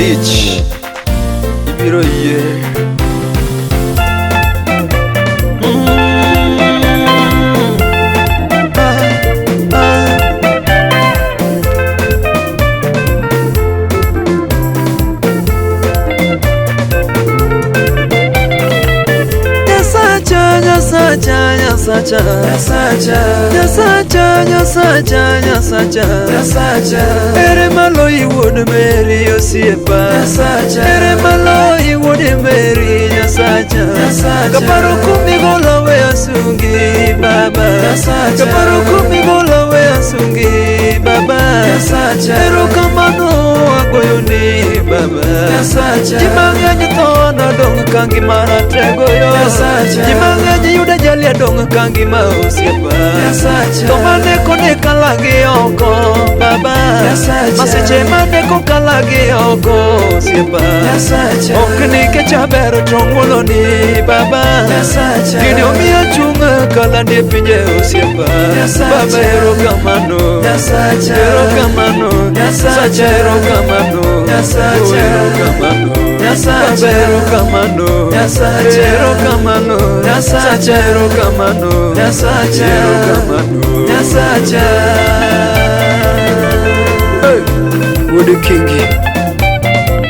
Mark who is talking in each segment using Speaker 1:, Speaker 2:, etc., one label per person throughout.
Speaker 1: Malich ibiro yie. Nyasacha, Nyasacha, Nyasacha,
Speaker 2: Nyasacha,
Speaker 1: Nyasacha, Nyasacha, Nyasacha,
Speaker 2: Nyasacha,
Speaker 1: Ere malo iwuod Meri osiepa,
Speaker 2: Nyasacha,
Speaker 1: Ere malo iwuod Meri Nyasacha,
Speaker 2: Nyasacha,
Speaker 1: Kaparo kumigolo we asungi baba,
Speaker 2: Nyasacha,
Speaker 1: Kaparo kumigolo we asungi baba,
Speaker 2: Nyasacha,
Speaker 1: Erokamano agoyo ni baba,
Speaker 2: Nyasacha,
Speaker 1: Ji mang'eny tho nodong' ka ngima ratego yo,
Speaker 2: Nyasacha,
Speaker 1: Ji mang'eny yudo ajali adong' ka ngima osiepa,
Speaker 2: Nyasacha,
Speaker 1: Tho maneko ne kalagi oko baba,
Speaker 2: Nyasacha,
Speaker 1: Masiche maneko kalagi oko osiepa,
Speaker 2: Nyasacha,
Speaker 1: Ok nikech aber to ng'wono ni baba,
Speaker 2: Nyasacha,
Speaker 1: Gini omiyo chung' kalandi e pinje osiepa,
Speaker 2: Nyasacha,
Speaker 1: Baba erokamano,
Speaker 2: Nyasacha,
Speaker 1: erokamano,
Speaker 2: Nyasacha,
Speaker 1: erokamano,
Speaker 2: Nyasacha,
Speaker 1: erokamano,
Speaker 2: Nyasacha,
Speaker 1: Baba erokamano,
Speaker 2: Nyasacha,
Speaker 1: erokamano,
Speaker 2: Nyasacha,
Speaker 1: erokamano,
Speaker 2: Nyasacha,
Speaker 1: erokamano,
Speaker 2: Nyasacha.
Speaker 1: Hey, Wuod Kingi,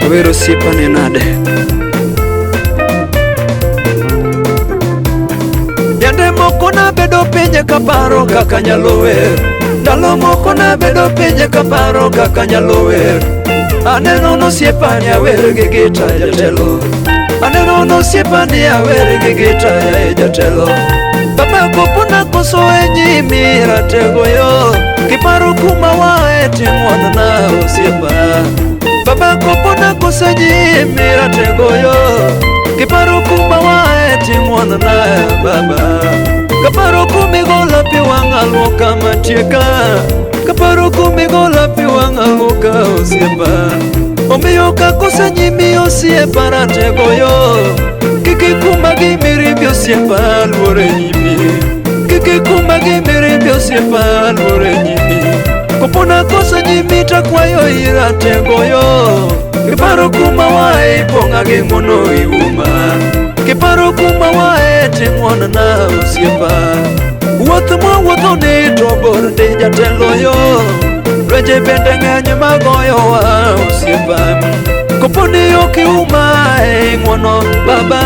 Speaker 1: awero osiepane nade? Yande moko nabedo piny kaparo kaka nyalo wer, ndalo moko nabedo piny kaparo kaka nyalo wer. Aneno nosiepani awer gi gita jatelo, aneno nosiepani awer gi gita yae jatelo. Baba kopona koso e nyimi ratego yo, kiparo kuma wae ting'wonona osiepa. Baba kopona koso e nyimi ratego yo, kiparo kuma wae ting'wonona baba. Kaparo kumigola pi wang'a luoka matieka, kaparo kumigola pi wang'a luoka osiepa. Omiyo kakoso nyimi osiepa ratego yo, kik ikuma gi mirimbi osiepa luor e nyimi, kik ikuma gi mirimbi osiepa luor e nyimi. Kopona koso nyimi takwayo iratego yo, kiparo kuma wae ipong'a gi ng'wono iuma, kiparo kuma wae ting'wonona osiepa. Wuoth mwawuotho ni to bor ndi jatelo yo, lwenje bende ng'eny magoyowa osiepa. Koponi ok iuma e ng'wono baba,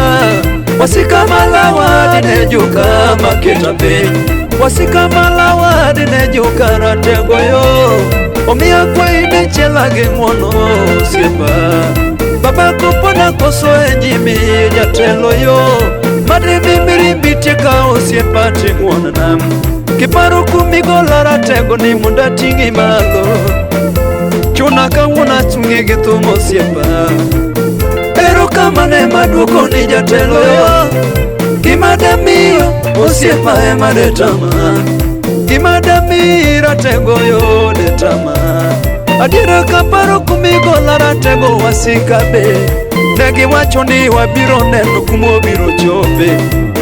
Speaker 1: wasika malawa dine joka maketa piny, wasika malawa dine joka ratego yo, omiyo akwayi ni chiela gi ng'wono osiepa. Baba kopona koso e nyimi jatelo yo, madimi mirimbi tieka osiepa ting'wonona. Kiparo kumigola ratego ni mondo ating'i malo, chuna kawuono achungi gi thum osiepa. Erokamano ema duoko ni jatelo yo, gima damiyo osiepa ema detama, gima damiyi ratego yo detama. Adiera kaparo kumigola ratego wasika be, ne giwacho ni wabiro neno kumobiro chope.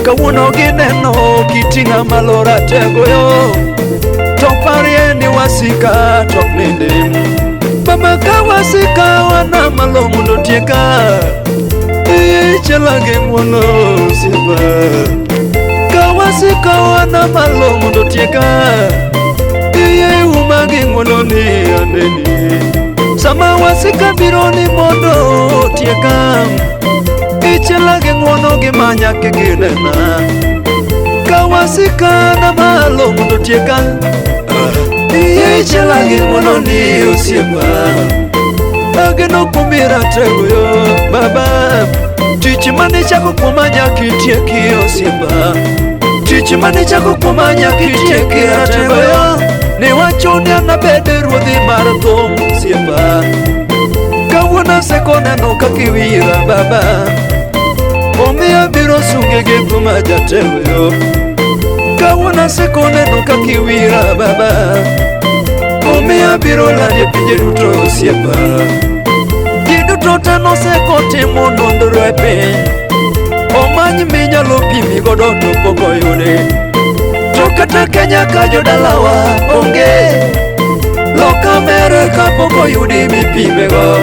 Speaker 1: Kawuono gineno kiting'a malo ratego yo, to parie ni wasika to ok nindi. Baba ka wasika wana malo mondo otieka, ichiela gi ng'wono osiepa. Ka wasika wana malo mondo otieka, iye uma gi ng'wono ni aneni. Sama wasika biro ni mondo otieka, ichiela gi ng'wono gimanya kiginena. Ka wasika na malo mondo otieka, iye ichiela gi ng'wono ni osiepa. Ageno kuomi ratego yo baba, tich mane chako kuoma nyaka itieki osiepa, tich mane chako kuoma nyaka itieki ratego yo. Niwacho ni anabed ruodhi mar thum osiepa, kawuono asekoneno kaka iwira baba, omiyo abiro sunge gi thuma jatelo yo. Kawuono asekoneno kaka iwira baba, omiyo abiro landi e pinje duto osiepa. Ji duto te nosekotimo nonro e piny, omany minyalo pimi godo to pok oyudi. To kata Kenya ka jodalawa onge, loka Amerka pok oyudi mipimego.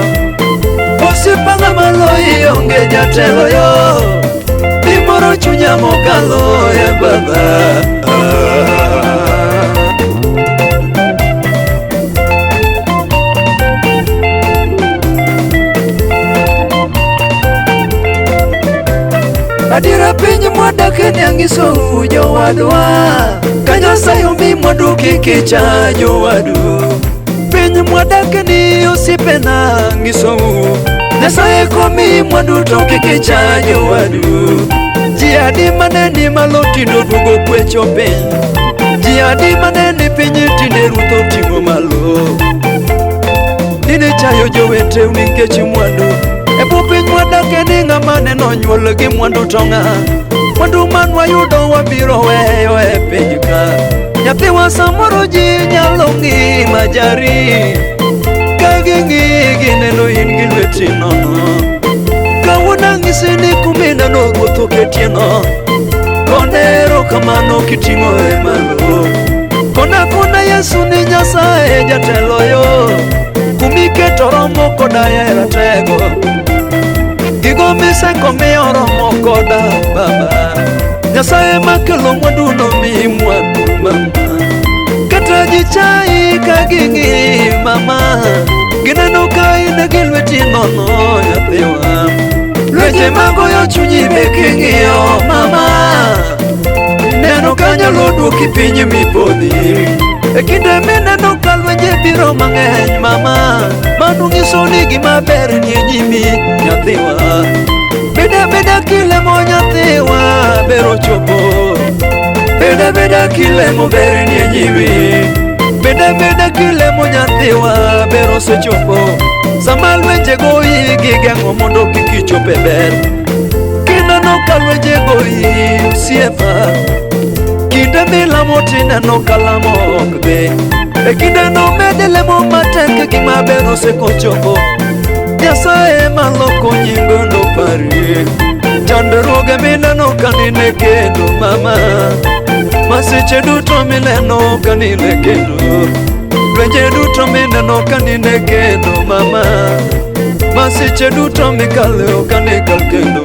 Speaker 1: Osiepa ng'ama loyi onge jatelo yo. Imoro chunya mokalo e baba. Adiera piny mwadake ni ang'isou jowadwa. Ka Nyasaye omi mwandu kik icha jowadu. Piny mwadake ni osiepena ang'isou. Nyasaye komiyi mwandu to kik icha jowadu. Ji adi mane ni malo tinde oduogo kwecho piny. Ji adi mane ni piny tinde Ruoth oting'o malo. Dine chayo joweteu nikech mwandu. E bwo piny mwadake ni ng'ama neno nyuol gi mwandu to ng'a. Mwandu man wayudo wabiro weyo e piny ka. Nyathiwa samoro ji nyalo ng'i majari. Ka ging'i gineno in gi lweti nono. Kawuono ang'isi ni kumineno Ruoth oketieno. Gone erokamano kiting'o e malo. Kona kona Yesu ni Nyasaye jatelo yo. Kumiketo romo koda e ratego. Gigo miseko miyo romo koda baba. Nyasaye makelo mwandu nomiyi mwandu mama. Kata ji chayi ka ging'i mama. Gineno ka in gi lweti nono nyathiwa. Lwenje magoyo chunyi be king'iyo mama. Neno ka nyalo duoki piny mipodhi. E kinde mineno ka lwenje biro mang'eny mama. Mano nyiso ni gima ber ni e nyimi nyathiwa. Beda beda kilemo nyathiwa ber ochopo. Beda beda kilemo ber ni e nyimi. Beda beda kilemo nyathiwa ber osechopo. Sama lwenje goyi gigeng'o mondo kik ichop e ber. Kineno ka lwenje goyi osiepa. Kinde milamo tineno ka lamo ok dhi. E kindeno med lemo matek gima ber osekochopo. Nyasaye maloko nying nopari. Chandruoge mineno ka nine kendo mama. Masiche duto mineno ka nine kendo. Lwenje duto mineno ka nine kendo mama. Masiche duto mikale ok nikal kendo.